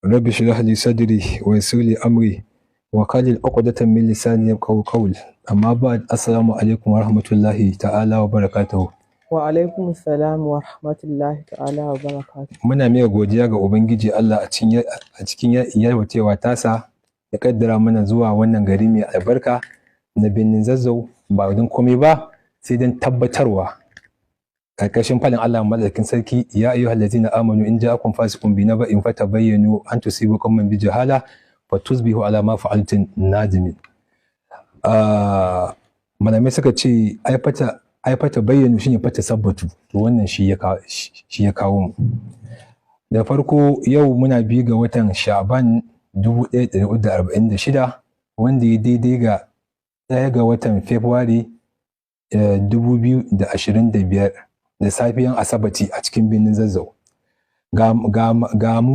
Rabbi shrah li sadri wa yassir li amri wa qalil uqdatan min lisani yafqahu qawli. Amma ba'd, assalamu alaikum wa rahmatullahi ta'ala wa barakatuhu. Wa alaikum salam wa rahmatullahi ta'ala wa barakatuhu. Muna miƙa godiya ga Ubangiji Allah a cikin yalwacewa tasa ya kaddara mana zuwa wannan gari mai albarka na birnin Zazzau, ba don komai ba sai don tabbatarwa karkashin falin Allah madaukakin sarki: ya ayyuhal ladzina amanu in ja'akum fasiqun bi naba'in fatabayyanu an tusibu qauman bi jahala fatusbihu ala ma fa'altum nadimin. Malamai suka ce ai fata bayyanu shine fata sabbatu. To wannan shi ya kawo mu. Da farko, yau muna 2 ga watan Sha'ban 1446, wanda ya daidai ga 1 ga watan February 2025, da safiyan Asabati a cikin birnin Zazzau. Ga mu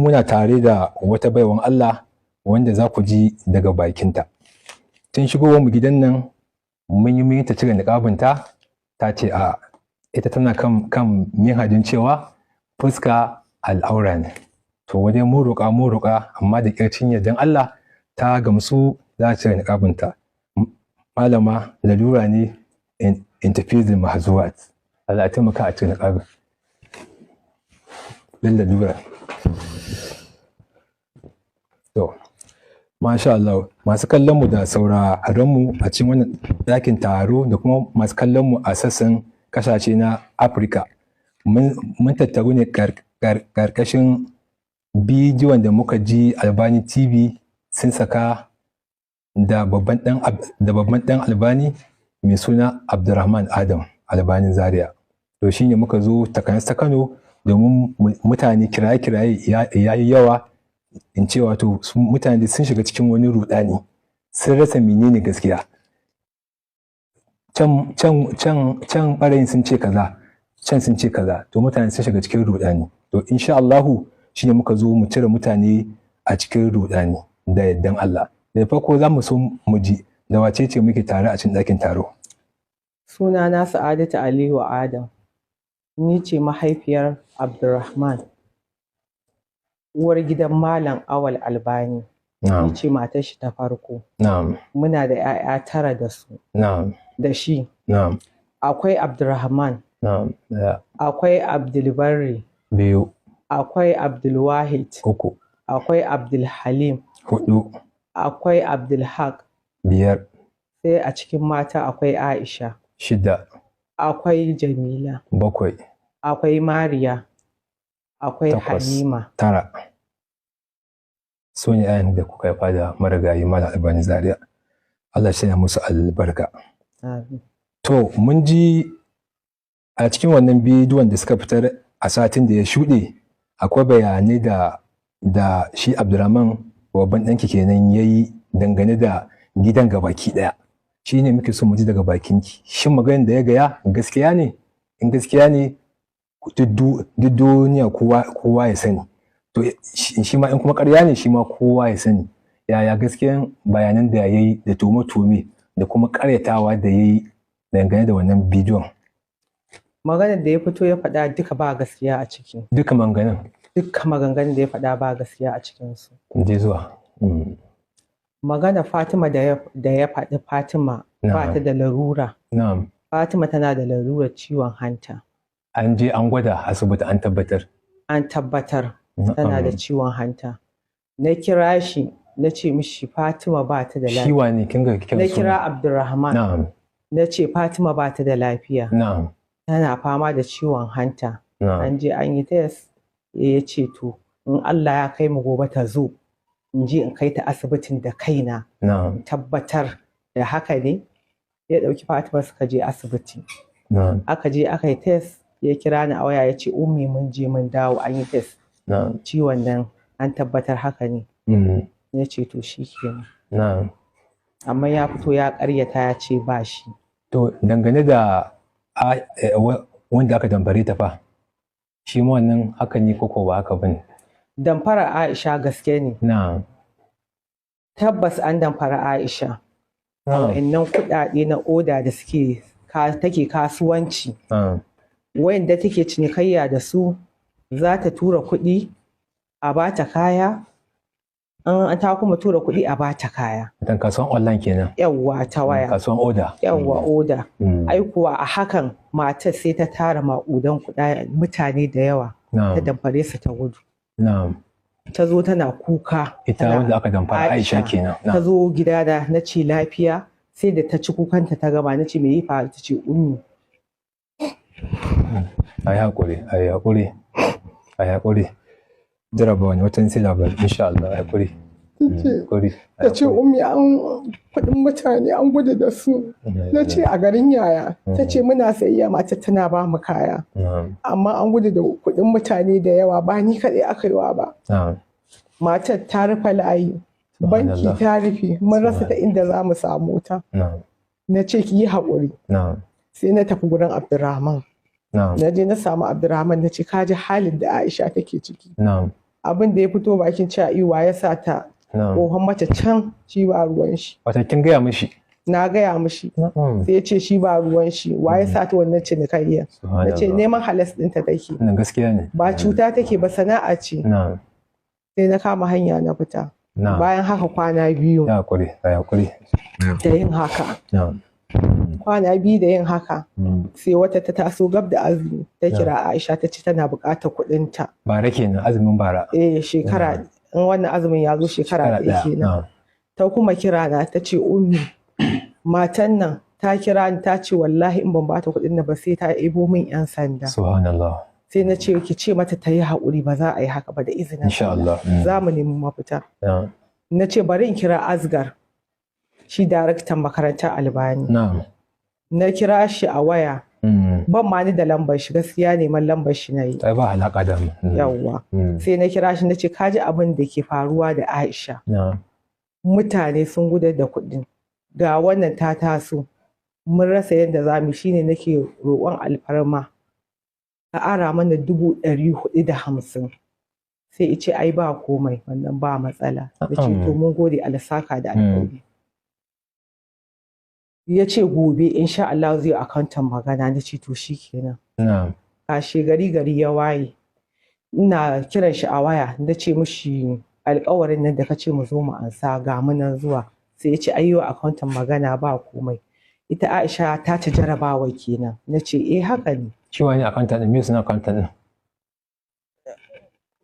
muna tare da wata baiwan Allah wanda za ku ji daga bakinta. Tun shigowar mu gidan nan mun yi ta cire niƙabinta, ta ce a ita tana kan minhajin cewa fuska al'aura ne. To wajen mun roƙa amma da ƙyarcin yardan Allah ta gamsu za ta cire niƙabinta. Malama, lalura ne interfere mahzurat. Allah ya taimaka a cire niƙabin. Dan lalura. To, masha Allah, masu kallon mu da sauraron mu a cikin wannan ɗakin taro da kuma masu kallon mu a sassan kasashe na Afirka, mun tattaru ne karkashin bidiyon da muka ji Albani TV sun saka da babban ɗan Albani mai suna Abdulrahman Adam Albanin Zaria. To shine muka zo takanas ta Kano domin mutane kiraye-kiraye ya yi yawa in ce wato mutane sun shiga cikin wani rudani, sun rasa menene gaskiya. Can can ɓarayin sun ce kaza, can sun ce kaza, to mutane sun shiga cikin rudani. To insha Allahu shine muka zo mu cire mutane a cikin rudani da yardan Allah. Da farko za mu so mu ji da wace ce muke tare a cikin ɗakin taro. Sunana Sa'adatu Aliyu Adam. Ni ce mahaifiyar Abdulrahman, uwar gidan Malam Awal Albani. Ni ce matar shi ta farko. Na'am. Muna da 'ya'ya 9 da su. Na'am. Da shi. Na'am. Akwai Abdulrahman. Na'am. Akwai Abdulbarri. 2. Akwai Abdulwahid. 3. Akwai Abdulhalim. 4. Akwai Abdulhaq. 5. Sai a cikin mata akwai Aisha. 6. Akwai Jamila. 7. Akwai Mariya. Akwai 8. Halima. 9. Su ne ayan da kuka haifa da marigayi Malam Albani Zaria. Allah shi ya musu albarka. Amin. To mun ji a cikin wannan bidiyon da suka fitar a satin da ya shuɗe, akwai bayanai da shi Abdulrahman babban ɗanki kenan ya yi dangane da gidan gabaki ɗaya. Shi ne muke so mu ji daga bakinki. Shin maganin da ya gaya gaskiya ne? In gaskiya ne, duk duniya kowa ya sani. To shi ma in kuma ƙarya ne, shi ma kowa ya sani. Yaya gaskiyan bayanan da ya yi da tuhume-tuhume da kuma ƙaryatawa da ya yi dangane da wannan bidiyon? Maganar da ya fito ya faɗa duka ba gaskiya a ciki. Duka maganganun? Duka maganganun da ya faɗa ba gaskiya a cikinsu. Je zuwa. Magana Fatima da ya faɗi, Fatima ba ta da larura. Na'am. Fatima tana da larurar ciwon hanta. An je an gwada asibiti an tabbatar. An tabbatar tana da ciwon hanta. Na kira shi na ce mishi Fatima ba ta da lafiya. Shi wane kin ga kira Na kira Abdulrahman. Na'am. Na ce Fatima ba ta da lafiya. Na'am. Tana fama da ciwon hanta. Na'am. An je an yi test, ya ce to in Allah ya kai mu gobe ta zo in je in kai ta asibitin da kaina. Na'am. Tabbatar da haka ne. Ya ɗauki Fatima suka je asibiti. Na'am. Aka je aka yi test, ya kira ni a waya ya ce ummi mun je mun dawo an yi test. Na'am. Ciwon nan an tabbatar haka ne. Ya ce to shi kenan. Na'am. Amma ya fito ya ƙaryata ya ce ba shi. To dangane da wanda aka damfare ta fa, shi ma wannan haka ne ko ba haka bane? Damfarar Aisha gaske ne. Na'am. Tabbas an damfara Aisha. Wa'annan kuɗaɗe na oda da suke take kasuwanci. Wayanda take cinikayya da su za ta tura kuɗi a bata kaya, An ta kuma tura kuɗi a bata kaya. Watan kasuwan online kenan. Yawwa, ta waya. Kasuwan oda. Yawwa, oda. Ai kuwa a hakan matar sai ta tara maƙudan kuɗa mutane da yawa. Ta damfare su ta gudu. Ta zo tana kuka. Ita wanda aka damfara Aisha kenan. Ta zo gidana, na ce lafiya, sai da ta ci kukanta ta gama, na ce me yi faru, ta ce ummi. Ayi hakuri, ayi hakuri, ayi hakuri. Jarabawa ne, watan sai labari insha Allah, ayi hakuri. Ta ce ummi an kuɗin mutane an gudu da su. Na ce a garin yaya? Ta ce muna sayayya mata tana ba mu kaya. Amma an gudu da kuɗin mutane da yawa, ba ni kaɗai aka yi wa ba. Matar ta rufe layi, banki ta rufe, mun rasa ta inda za mu samu ta. Na ce ki yi haƙuri. Sai na tafi gurin Abdurrahman. Na je na samu Abdurrahman, na ce ka ji halin da Aisha take ciki. Abin da ya fito bakin cewa iwa ya sa ta kohon mata can, shi ba ruwan shi. Wata kin gaya mishi? Na gaya mishi. Sai ya ce shi ba ruwan shi, wa ya sa ta wannan cinikayyar? Na ce neman halas ɗinta take. Gaskiya ne. Ba cuta take ba, sana'a ce. Sai na kama hanya na fita. Bayan haka kwana biyu. Ya hakuri, ya hakuri. Da yin haka. Kwana biyu da yin haka. Sai wata ta taso gab da azumi ta kira Aisha ta ce tana buƙatar kuɗinta. Bara kenan, azumin bara. Eh, shekara in wannan azumin ya zo shekara ɗaya kenan. Ta kuma kira na ta ce ummi matan nan ta kira ni ta ce wallahi in ban bata kuɗin nan ba sai ta ebo min yan sanda. Subhanallah. Sai na ce ki ce mata ta yi haƙuri, ba za a yi haka ba da izinin Insha Allah. Za mu nemi mafita. Na ce bari in kira Asgar, shi daraktan makarantar Albani. Na kira shi a waya. Ban ma ni da lambar shi, gaskiya neman lambar shi na yi. Ai ba alaƙa da mu. Yawwa. Sai na kira shi na ce ka ji abin da ke faruwa da Aisha. Mutane sun gudar da kuɗin. Ga wannan ta taso. Mun rasa yadda za mu, shine nake roƙon alfarma. Ka ara mana 450,000. Sai ice ai ba komai, wannan ba matsala. Na ce to mun gode, alasaka da alheri. Ya ce gobe insha Allah zai akantan magana, na ce to shikenan. Kashe gari gari ya waye. Ina kiran shi a waya, na ce mishi alƙawarin nan da ka ce mu zo mu ansa ga mu nan zuwa. Sai ya ce ai yau akantan magana ba komai. Ita Aisha ta ci jarabawa kenan. Na ce eh haka ne. Shi wani akantan ɗin, me sunan akantan ɗin?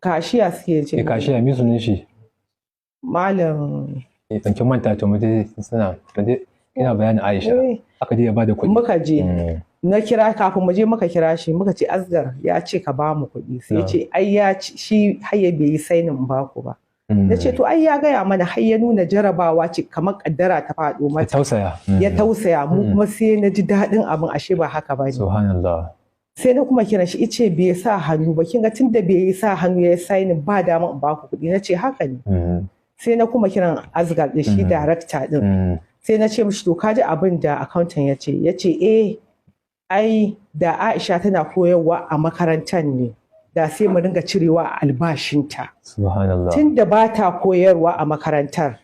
Kashiya suke ce. Eh kashiya, me sunan shi? Malam. Eh kin manta, to mu dai suna ina bayanin Aisha. Aka je ya bada kuɗi. Muka je. Na kira kafin mu je muka kira shi muka ce Asgar ya ce ka ba mu kuɗi. Sai ya ce ai ya shi har ya bai yi sainin ba ku ba. Na ce to ai ya gaya mana har ya nuna jarabawa ce kamar kaddara ta faɗo mata. Ya tausaya. Ya tausaya mu kuma sai na ji daɗin abin, ashe ba haka ba ne. Subhanallah. Sai na kuma kiran shi ice bai sa hannu ba, kin ga tunda bai sa hannu ya yi sainin ba dama in ba ku kuɗi. Na ce haka ne. Sai na kuma kiran Asgar ɗin, shi darakta ɗin. Sai na ce mishi to ka ji abin da accountant ya ce. Ya ce eh ai da Aisha tana koyarwa a makarantar ne da sai mu ringa cirewa a albashinta. Subhanallah. Tunda ba ta koyarwa a makarantar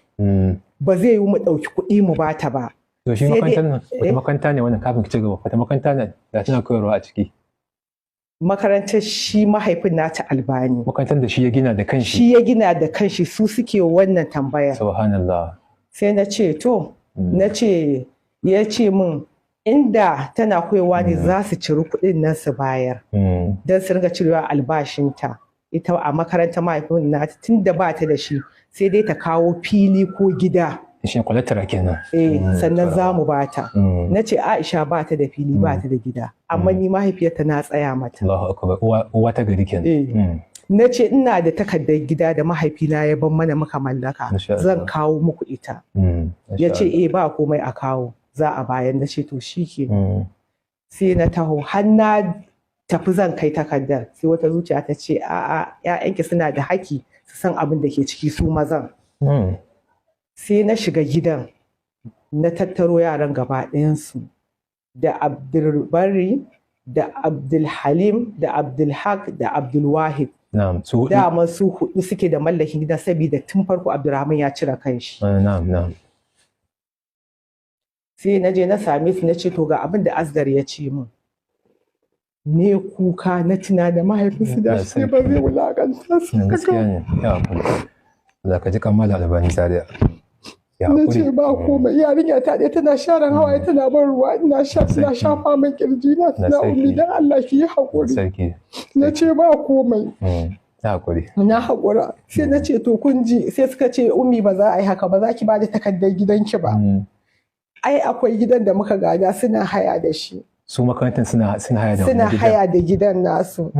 ba zai yi mu ɗauki kuɗi mu ba ta ba. To shi makarantar nan wata makaranta ne wannan, kafin ki ci gaba, wata makaranta ne da tana koyarwa a ciki? Makarantar shi mahaifin nata Albani. Makarantar da shi ya gina da kanshi. Shi ya gina da kanshi, su suke wannan tambayar. Subhanallah. Sai na ce to na ce ya ce min inda tana koyarwa ne za su ciri kuɗin nan su bayar don su ringa cirewa albashinta ita a makarantar mahaifin nata, tunda ba ta da shi sai dai ta kawo fili ko gida. Shi collateral kenan. Eh, sannan za mu ba ta. Na ce Aisha ba ta da fili, ba ta da gida, amma ni mahaifiyarta na tsaya mata. Allahu akbar, uwa ta gari kenan. Na ce ina da takardar gida da mahaifina ya ban mana muka mallaka, zan kawo muku ita. Ya ce eh ba komai a kawo, za a bayan. Na ce to shi ke. Sai na taho har na tafi zan kai takardar, sai wata zuciya ta ce a'a, ƴaƴanki suna da haƙƙi su san abin da ke ciki su mazan. Sai na shiga gidan na tattaro yaran gaba ɗayansu, da Abdulbari da Abdulhalim da Abdulhaq da Abdulwahid. Dama su hudu suke da mallakin gidan, saboda tun farko Abdulrahman ya cire kanshi. Na'am. Sai na je na same su na ce to ga abin da Asgar ya ce min. Ne kuka na tuna da mahaifinsu da shi ba zai wulakanta su. Gaskiya ne. Ya hakuri. Za ka ji kamala Albani Zaria. Na ce ba komai, yarinya ta ɗaya tana sharan hawaye tana ban ruwa, ina sha tana shafa min kirji na, tana ummi dan Allah ki yi haƙuri. Na ce ba komai. Na haƙuri. Na haƙura. Sai na ce to kun ji, sai suka ce ummi ba za a yi haka ba, za ki ba da takardar gidanki ba. Ai akwai gidan da muka gada suna haya da shi. Su makarantar suna haya da suna haya da gidan nasu.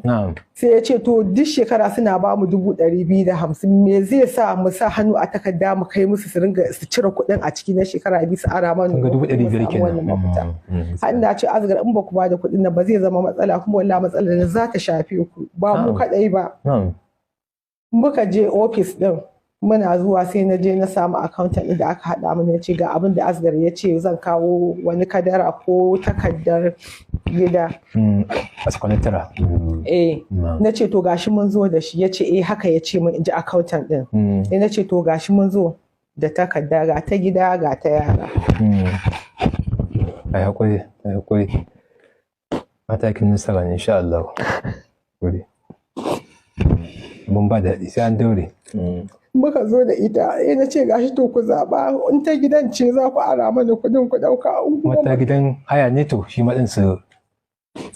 Na'am. Sai ya ce to duk shekara suna ba mu 250,000, me zai sa mu sa hannu a takarda mu kai musu su ringa su cire kuɗin a ciki na shekara 2 su ara mana 500,000 kenan. Har na ce Asgar in ba ku ba da kuɗin nan ba zai zama matsala, kuma wallahi matsalar nan za ta shafe ku ba mu kaɗai ba. Muka je ofis ɗin, muna zuwa sai na je na samu accountant da aka haɗa mana, ya ce ga abin da Asgar ya ce zan kawo wani kadara ko takardar gida. Askwalitara. Eh, na ce to gashi mun zo da shi, ya ce eh haka ya ce mun, in ji accountant ɗin. Eh, na ce to gashi mun zo da takarda, ga ta gida ga ta yara. Ai hakuri, ai hakuri. Matakin nasara ne insha Allah. Hakuri. Mun ba daɗi sai an daure. Muka zo da ita, eh na ce gashi to ku zaɓa, in ta gidan ce za ku ara mana kuɗin ku ɗauka. Wata gidan haya ne to shi ma ɗin su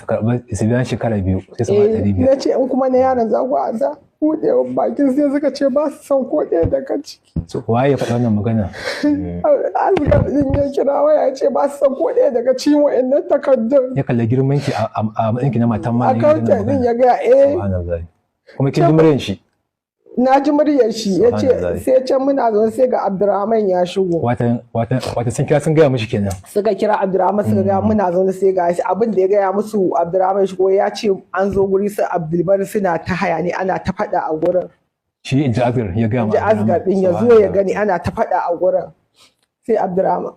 karɓi su biyan shekara 2 sai su ba 500. Na ce in kuma na yaron za ku ansa, buɗewar bakin sai suka ce ba su son ko ɗaya daga ciki. Waye ya faɗi wannan magana? Asgar ɗin ya kira waya ya ce ba su son ko ɗaya daga cikin wa'annan takardun. Ya kalli girman ki a matsayin ki na matan malami. Accountant ɗin ya ga eh. Kuma kin ji muryan shi. Na ji muryar shi ya ce sai can muna zaune sai ga Abdurrahman ya shigo. Wata sun kira sun gaya mishi kenan. Suka kira Abdurrahman suka gaya muna zaune sai ga shi abin da ya gaya musu Abdurrahman shigo ya ce an zo guri su Abdulbar suna ta hayani ana ta faɗa a gurin. Shi in ji Asgar ya gaya ma. In ji Asgar din ya zo ya gani ana ta faɗa a gurin. Sai Abdurrahman.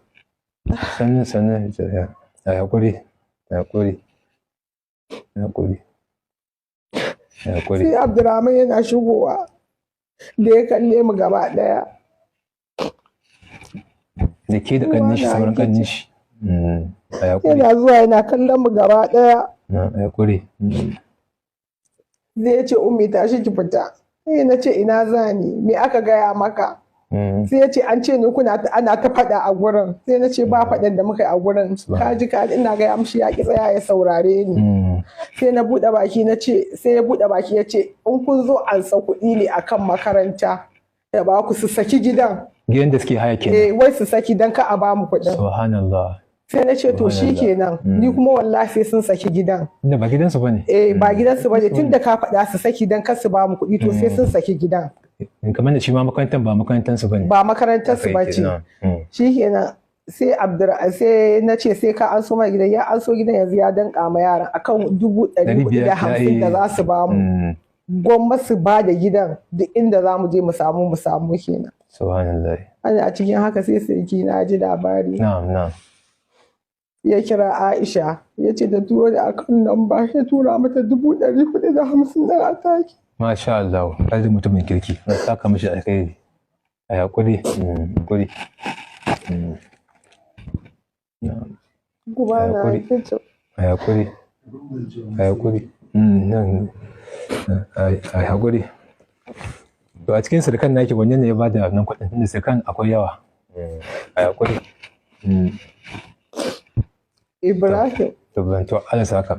Sannan sannan ya hakuri ya hakuri ya hakuri. Sai Abdurrahman yana shigowa. Da ya kalle mu gaba daya. Da ke da kannin shi sauran kannin shi. Yana zuwa yana kallon mu gaba daya. Hakuri. Zai ce ummi tashi ki fita. Sai na ce ina zani, me aka gaya maka? Sai ya ce an ce ni kuna ana ta faɗa a gurin. Sai na ce ba faɗan da muka yi a gurin. Kaji kaji ina gaya mishi ya ki tsaya ya saurare ni. Sai na buɗe baki na ce sai ya buɗe baki ya ce in kun zo an sa kuɗi ne akan makaranta da ba ku su saki gidan. Gidan da suke haya kenan. Eh wai su saki dan ka a ba mu kuɗin. Subhanallah. Sai na ce to shikenan ni kuma wallahi sai sun saki gidan. Inda ba gidansu bane. Eh ba gidansu bane tunda ka faɗa su saki dan kar su ba mu kuɗi to sai sun saki gidan. Kamar da shi ma makarantar ba makarantar su bane. Ba makarantar su bace. Shikenan sai sai na ce sai ka an so ma gidan, ya an so gidan yanzu ya danka ma yaran akan 450,000 da za su ba mu. Gwamma su ba da gidan duk inda za mu je mu samu mu samu kenan. Subhanallah. Ana cikin haka sai sarki na ji labari. Na'am na'am. Ya kira Aisha ya ce ta turo da akan namba, ya tura mata 450,000 ɗin a taki. Masha Allah, kaji mutumin kirki, na saka mishi alkhairi. A hakuri, hakuri. Kuma na kicin. A hakuri, a hakuri. A hakuri. To a cikin sirkan naki wanne ne ya bada nan kuɗin? Tunda sirkan akwai yawa. A hakuri. Ibrahim. To Allah saka.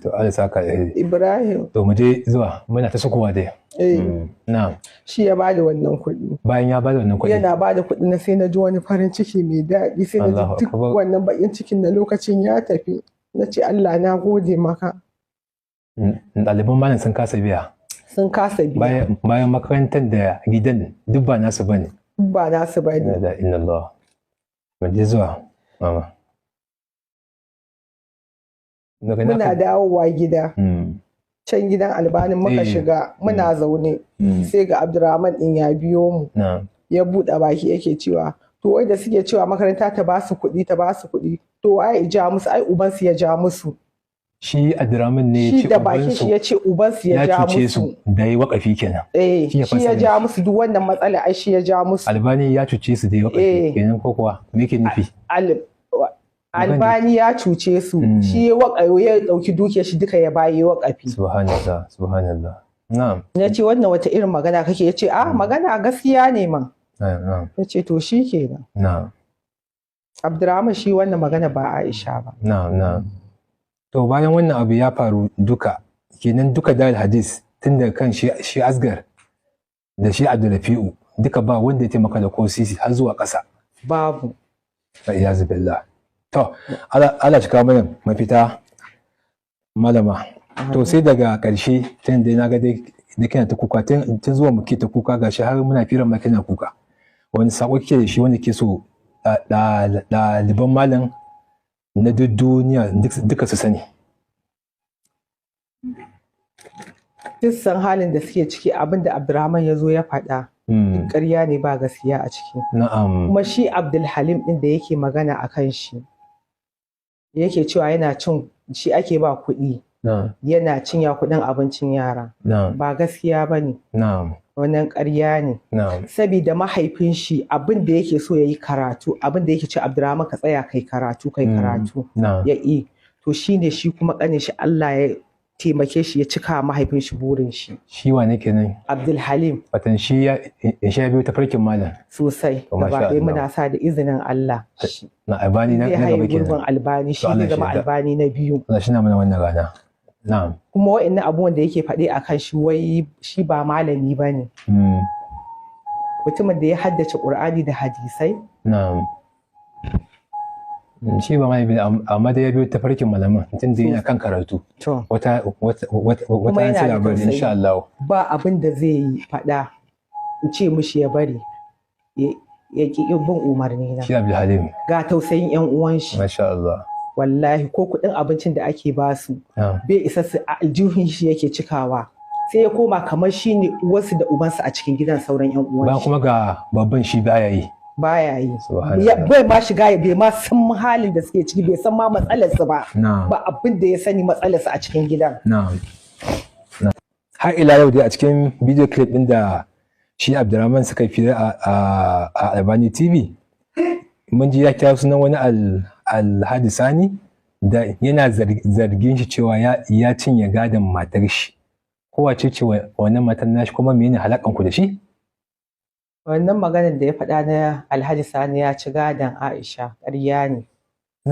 To Allah saka alheri. Ibrahim. To mu je zuwa muna ta sukuwa dai. Eh. Na'am. Shi ya bada wannan kuɗi. Bayan ya bada wannan kuɗi. Yana bada kuɗi na sai na ji wani farin ciki mai daɗi, sai na ji duk wannan baƙin cikin na lokacin ya tafi. Na ce Allah na gode maka. Ɗaliban malam sun kasa biya. Sun kasa biya. Bayan makarantar da gidan duk ba nasu bane. Duk ba nasu bane. La ilaha illallah. Mu je zuwa mama. Muna dawowa gida. Can gidan Albanin muka shiga muna zaune. Sai ga Abdurrahman din ya biyo mu. Ya buɗe baki yake cewa to wai da suke cewa makaranta ta ba su kuɗi ta ba su kuɗi to waye ja musu, ai ubansu ya ja musu. Shi Abdurrahman ne ya ce shi da bakin shi ya ce ubansu ya ja musu. Ya cuce su da yi wakafi kenan. Eh shi ya ja musu duk wannan matsala, ai shi ya ja musu. Albani ya cuce su da yi wakafi kenan ko kuwa me yake nufi? Albani ya cuce su, shi ya ya dauki dukiyar shi duka ya bayi wakafi. Subhanallah, subhanallah. Na'am. Na ce wannan wata irin magana kake? Ya ce a magana gaskiya ne man. Na'am. Ya ce to shi kenan. Na'am. Abdurrahman shi wannan magana ba Aisha ba. Na'am, na'am. To bayan wannan abu ya faru duka, kenan duka Darul Hadis tun daga kan shi Asgar da shi Abdulrafi'u duka ba wanda ya taimaka da ko sisi har zuwa ƙasa. Babu. Fa iyazu billah. To Allah shi kawo mana mafita malama. To sai daga ƙarshe tun da na ga dai da kina ta kuka tun zuwa muke ta kuka gashi har muna firan ma kina kuka. Wani sako kike da shi wanda ke so ɗaliban malam na duk duniya duka su sani? Duk san halin da suke ciki, abin da Abdurrahman ya zo ya faɗa ƙarya ne, ba gaskiya a ciki. Na'am. Kuma shi Abdulhalim ɗin da yake magana a kan shi, yake cewa yana cin shi ake ba kuɗi, yana cinya kuɗin abincin yara. Ba gaskiya ba ne. Na'am. Wannan ƙarya ne. Na'am. Sabida mahaifin shi abin da yake so ya yi karatu, abin da yake ce Abdurrahman ka tsaya kai karatu, kai karatu. Ya yi. To shi ne shi kuma ƙanin shi Allah ya taimake shi ya cika mahaifin shi burin shi. Shi wane kenan? Abdulhalim. Watan shi ya biyo ta farkin malam. Sosai. Gaba ɗaya muna sa da izinin Allah. Na Albani na gaba kenan. Gurbin Albani shi zai zama Albani na biyu. Allah shi na mana wannan rana. Na'am. Kuma wa'annan abubuwan da yake faɗi akan shi wai shi ba malami ba ne. Mutumin da ya haddace Ƙur'ani da hadisai. Na'am. Shi ba malami amma da ya biyo tafarkin malaman tun da yana kan karatu. Wata wata wata an labari insha Allah. Ba abin da zai yi faɗa in ce mishi ya bari ya ƙi bin umarni na. Shi Abdulhalim. Ga tausayin ƴan uwan shi. Masha Allah. Wallahi ko kuɗin abincin da ake basu bai isa su, aljihun shi yake cikawa. Sai ya koma kamar shi ne uwarsu da ubansu a cikin gidan sauran ƴan uwan shi. Ba kuma ga babban shi baya yi. Baya yi. Bai ma shiga, bai ma san halin da suke ciki, bai san ma matsalarsu ba. Ba abin da ya sani matsalarsu a cikin gidan. Har ila yau dai a cikin video clip ɗin da shi Abdulrahman suka fi a Albani TV, mun ji ya kira sunan wani Alhaji Sani da yana zargin shi cewa ya cinye gadon matar shi. Kowace ce wannan matar nashi kuma menene halakan ku da shi? Wannan maganar da ya faɗa na Alhaji Sani ya ci gadon Aisha ƙarya ne.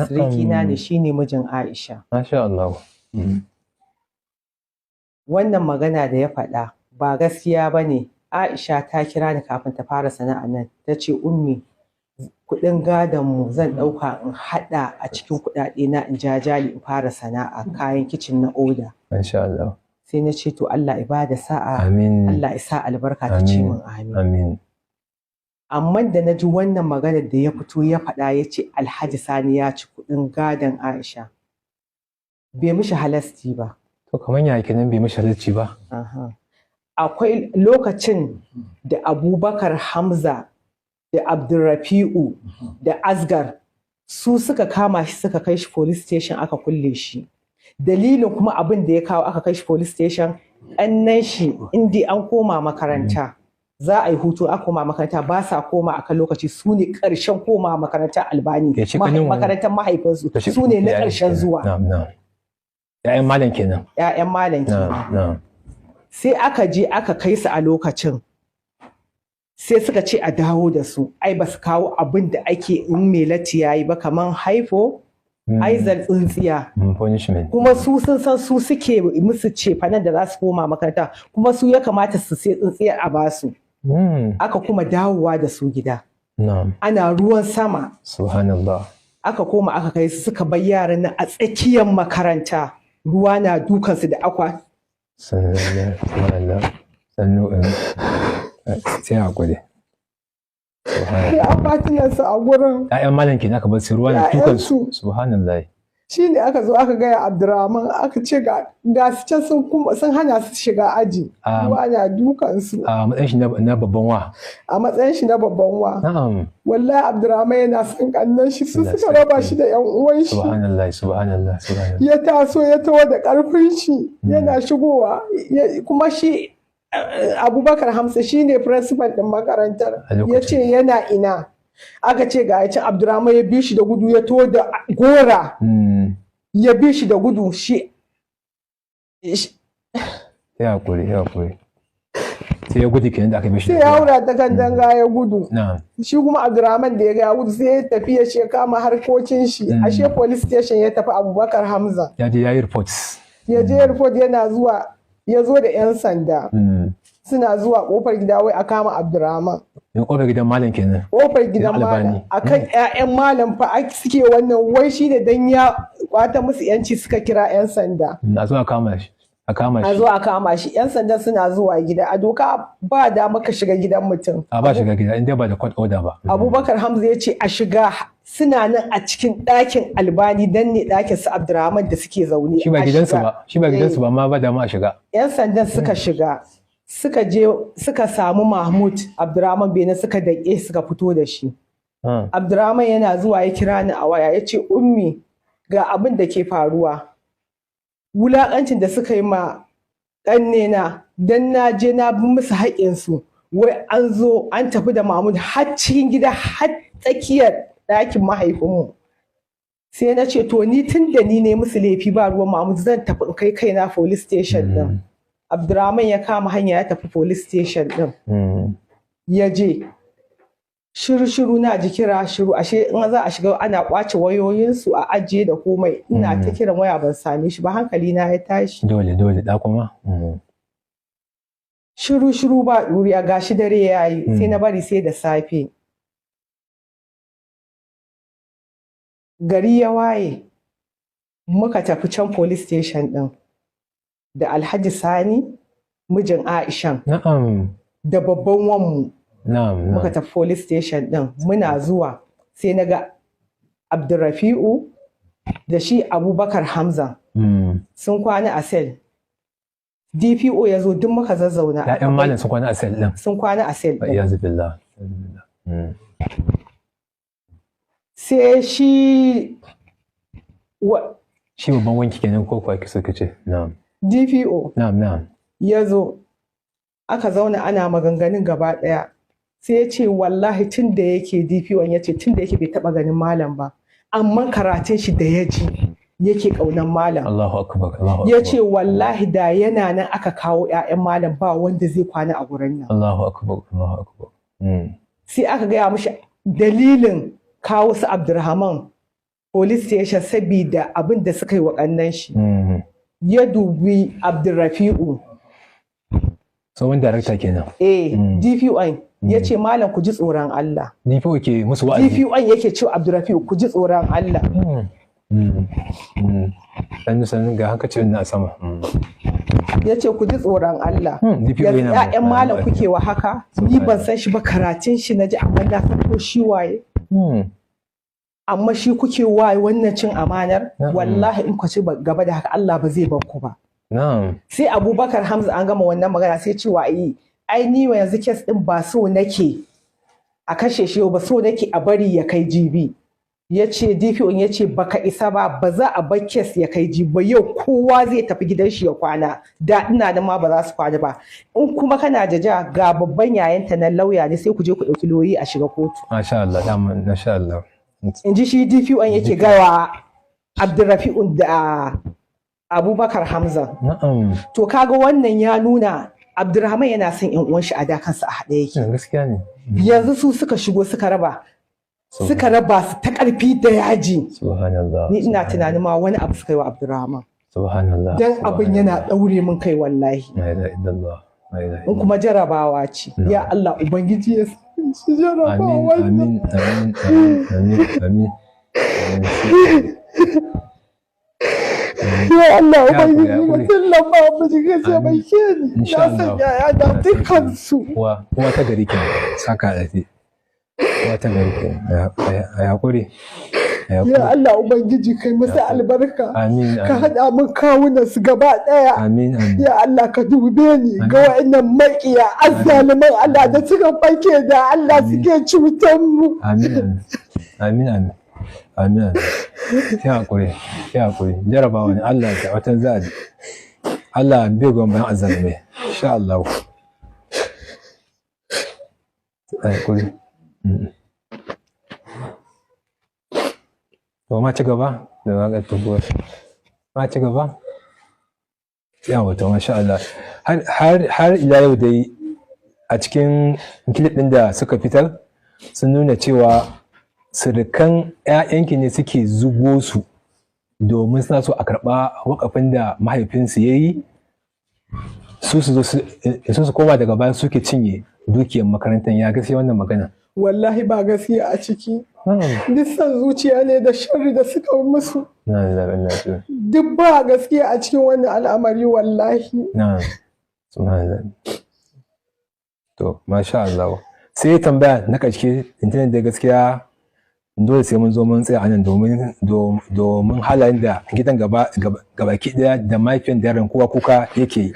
Sirikina ne, shine mijin Aisha. Masha Allah. Wannan magana da ya faɗa ba gaskiya ba ne. Aisha ta kira ni kafin ta fara sana'a nan, ta ce ummi kuɗin gadon mu zan ɗauka in haɗa a cikin kuɗaɗe na in jajali in fara sana'a kayan kicin na oda. Masha Allah. Sai na ce to Allah ya bada sa'a. Amin. Allah ya sa albarka, ta ce min amin. Amin. Amma da na ji wannan maganar da ya fito ya faɗa ya ce Alhaji Sani ya ci kuɗin gadon Aisha, bai mishi halasti ba. To kamar ya kenan bai mishi halasci ba? Akwai lokacin da Abubakar Hamza da Abdulrafi'u da Asgar su suka kama shi suka kai shi police station aka kulle shi. Dalilin kuma abin da ya kawo aka kai shi police station, ƙannan shi indi an koma makaranta. Za a yi hutu a koma makaranta, ba sa koma a kan lokaci, su ne ƙarshen koma makaranta Albani. Makarantar mahaifinsu su ne na ƙarshen zuwa. ‘Ya'yan malam kenan. ‘Ya'yan malam kenan. Sai aka je aka kai su a lokacin. Sai suka ce a dawo da su, ai ba su kawo abin da ake in mai latti ya yi ba kamar haifo, aizal tsintsiya. Kuma su sun san su suke musu cefanen da za su koma makaranta, kuma su ya kamata su sai tsintsiyar a basu. Aka kuma dawowa da su gida. Ana ruwan sama. Subhanallah. Aka koma aka kai su, suka bar yaran nan a tsakiyar makaranta. Ruwa na dukansu da akwa. Subhanallah. Sannu sai hakuri. Sai akwatunansu a gurin. ‘Ya'yan malam kenan aka bar su ruwa na dukansu. Subhanallah. Shi ne aka zo aka gaya Abdurrahman, aka ce ga su can sun hana su shiga aji. Ruwa na dukansu. A matsayin shi na babban wa. A matsayin shi na babban wa. Na'am. Wallahi Abdurrahman yana son kannan shi, su suka raba shi da ƴan uwan shi. Subhanallah, subhanallah, subhanallah. Ya taso ya taho da ƙarfin shi yana shigowa, kuma shi Abubakar Hamza shi ne principal ɗin makarantar. Ya ce yana ina. Aka ce ga ya ci. Abdurrahman ya bi shi da gudu, ya to da gora. Ya bi shi da gudu shi. Ya hakuri, ya hakuri. Sai ya gudu kenan da aka mishi. Sai ya haura ta kan danga ya gudu. Na'am. Shi kuma Abdurrahman da ya ga ya gudu sai ya tafi ya she kama harkokin shi. Ashe police station ya tafi Abubakar Hamza. Ya je ya yi reports. Ya je report, yana zuwa ya zo da 'yan sanda. Suna zuwa kofar gida wai a kama Abdurrahman. Ya kofar gidan malam kenan. Kofar gidan malam akan ƴaƴan malam fa suke wannan, wai shine dan ya kwata musu yanci suka kira 'yan sanda. A zo a kama shi. A kama shi. A zo a kama shi. 'Yan sanda suna zuwa gida. A doka ba da maka shiga gidan mutum. A ba shiga gida inda ba da court order ba. Abubakar Hamza ya ce a shiga, suna nan a cikin ɗakin Albani dan ne ɗakin su Abdurrahman da suke zaune. Shi ba gidansu ba. Shi ba gidansu ba ma ba da ma a shiga. 'Yan sandan suka shiga. Suka je suka samu Mahmud Abdurrahman Bene, suka daƙe suka fito da shi. Abdurrahman yana zuwa ya kira ni a waya ya ce, "Ummi, ga abin da ke faruwa. Wulaƙancin da suka yi ma ƙannena don na je na bi musu haƙƙinsu, wai an zo an tafi da Mahmud har cikin gida, har tsakiyar ɗakin mahaifinmu." Sai na ce, to ni tun da ni ne musu laifi, ba ruwan Mahmud, zan tafi in kai kaina police station ɗin. Abdurrahman ya kama hanya ya tafi police station ɗin. Ya je. Shiru-shiru na ji kira shiru, ashe in za a shiga ana kwace wayoyinsu a ajiye da komai. Ina ta kiran waya ban same shi ba, hankali na ya tashi. Dole dole da kuma. Shiru-shiru ba ɗuriya, gashi dare ya yi, sai na bari sai da safe. Gari ya waye muka tafi can police station ɗin da Alhaji Sani, mijin Aishan. Na'am. Da babban wanmu. Na'am. Muka tafi police station din, muna zuwa sai na ga Abdurrafi'u da shi Abubakar Hamza. Sun kwana a cell. DPO ya zo, duk muka zazzauna. Ya'yan malam sun kwana a cell din. Sun kwana a cell din. Iyazu billah. Sai shi shi babban wanki kenan ko kuwa kiso kice. Na'am. DPO. Na'am, na'am. Ya zo aka zauna ana maganganun gaba ɗaya. Sai ya ce wallahi tun da yake, DPO ya ce tun da yake bai taɓa ganin malam ba, amma karatun shi da ya ji yake ƙaunan malam. Allahu akbar, Allahu akbar. Ya ce wallahi da yana nan aka kawo 'ya'yan malam, ba wanda zai kwana a gurin nan. Allahu akbar, Allahu akbar. Sai aka gaya mishi dalilin kawo su Abdurrahman police station sabida abin da suka yi wa ƙannan shi. Ya dubi Abdurrafi'u. Tsohon darakta kenan. Eh, DPO ya ce, "Malam, ku ji tsoron Allah." DPO ke musu wa'azi. DPO yake cewa Abdurrafi'u, "Ku ji tsoron Allah." Sannu sannu, ga hankacin na sama. Ya ce, "Ku ji tsoron Allah. Yanzu ƴaƴan malam kuke wa haka? Ni ban san shi ba, karatun shi na ji, amma na san ko shi waye. Amma shi kuke waye wannan cin amanar? Wallahi in ku ci gaba da haka, Allah ba zai bar ku ba." Sai Abubakar Hamza, an gama wannan magana, sai cewa yi, ai ni yanzu kes din ba so nake a kashe shi ba, so nake a bari ya kai jibi. Ya ce, DPO ya ce, "Baka isa ba, ba za a bar kes ya kai jibi ba, yau kowa zai tafi gidan shi ya kwana, da ina da ma ba za su kwana ba. In kuma kana da ja, ga babban yayanta na lauya ne, sai ku je ku ɗauki lauyi a shiga kotu." Masha Allah, masha Allah. In ji shi DPO yake gawa Abdurrafi'un da Abubakar Hamza. Na'am. To kaga wannan ya nuna Abdurrahman yana son ƴan uwan shi a da kansa a haɗe yake. Gaskiya ne. Yanzu su suka shigo suka raba. Suka raba su ta ƙarfi da yaji. Subhanallah. Ni ina tunanin ma wani abu suka yi wa Abdurrahman. Subhanallah. Dan abin yana ɗaure min kai wallahi. La ilaha illallah. In kuma jarabawa ce. Ya Allah, Ubangiji ya shi jarabawa. Amin, amin, amin, amin, amin. Ya Allah Ubangiji, ka tallafa mu, ka taimake ni. Na san yaya da dukkansu. Uwa ta gari kenan, saka da fi. Uwa ta gari kenan, a hakuri. Ya Allah Ubangiji, kai masa albarka. Amin. Ka haɗa min kawunan su gaba ɗaya. Amin. Ya Allah, ka dube ni ga wa'annan maƙiya azzaluman Allah da suka fake da Allah suke cutar mu. Amin. Amin. Amin. Amin. Sai hakuri, sai hakuri. Jarabawa ne, Allah ya watan za a ji. Allah bai goyon bayan azzalumai. Insha Allah. Sai hakuri. To ma ci gaba da waƙar tubuwar. Ma ci gaba. Yawa, to masha Allah. Har ila yau dai a cikin clip ɗin da suka fitar, sun nuna cewa surukan 'ya'yanki ne suke zugo su domin suna so a karɓa wakafin da mahaifinsu ya yi, su su zo su koma daga baya suke cinye dukiyar makarantar. Ya gaskiya wannan magana? Wallahi ba gaskiya a ciki. Duk son zuciya ne da sharri da suka musu. Duk ba gaskiya a cikin wannan al'amari wallahi. To, masha Allah. Sai tambaya na ƙarshe, intanet da gaskiya dole sai mun zo mun tsaya anan domin halayen da gidan gabaki daya da mahaifiyar da yaran kowa kuka yake yi.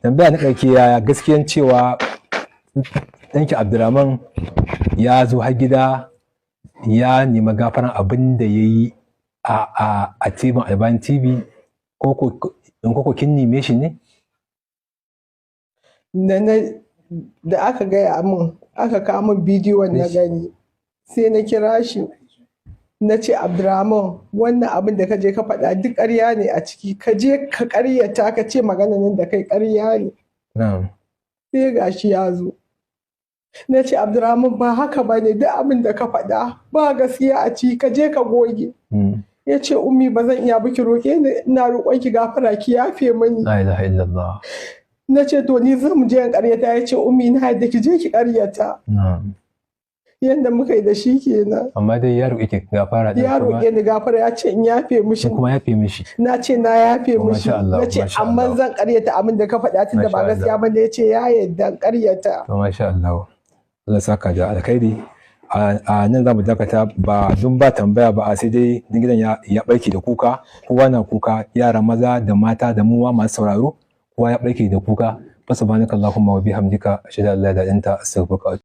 Tambaya na ƙarshe, yaya gaskiyan cewa ɗanki Abdulrahman ya zo har gida ya nemi gafaran abin da ya yi a tibin Albani TV, ko kin neme shi ne? Da aka gaya min, aka kawo min bidiyon na gani, sai na kira shi na ce, Abdurrahman, wannan abin da ka je ka faɗa duk ƙarya ne a ciki, ka je ka ƙaryata, ka ce magana nan da kai ƙarya ne. Sai gashi ya zo. Na ce, Abdurrahman, ba haka ba ne, duk abin da ka faɗa ba gaskiya a ciki, ka je ka goge. Ya ce, Ummi, ba zan iya ba, ki roƙe ni, ina roƙon ki gafara, ki yafe mini. La ilaha illallah. Na ce, to ni zan je in ƙaryata. Ya ce, Ummi, na yadda ki je ki ƙaryata. Yadda muka yi da shi kenan. Amma dai ya roƙe ki gafara din? Ya roƙe ni gafara, ya ce in yafe mishi. Kuma yafe mishi? Na ce na yafe mishi. Na ce amma zan ƙaryata abin da ka faɗa tunda ba gaskiya ba ne. Ya ce ya yarda ƙaryata. To, masha Allah. Allah saka da alkhairi. A nan za mu dakata, ba dun ba tambaya ba, a sai dai gidan ya barke da kuka, kowa na kuka, yara maza da mata da muwa masu sauraro, kowa ya barke da kuka. Fa subhanakallahumma wa bihamdika, ashhadu an la ilaha illa anta, astaghfiruka.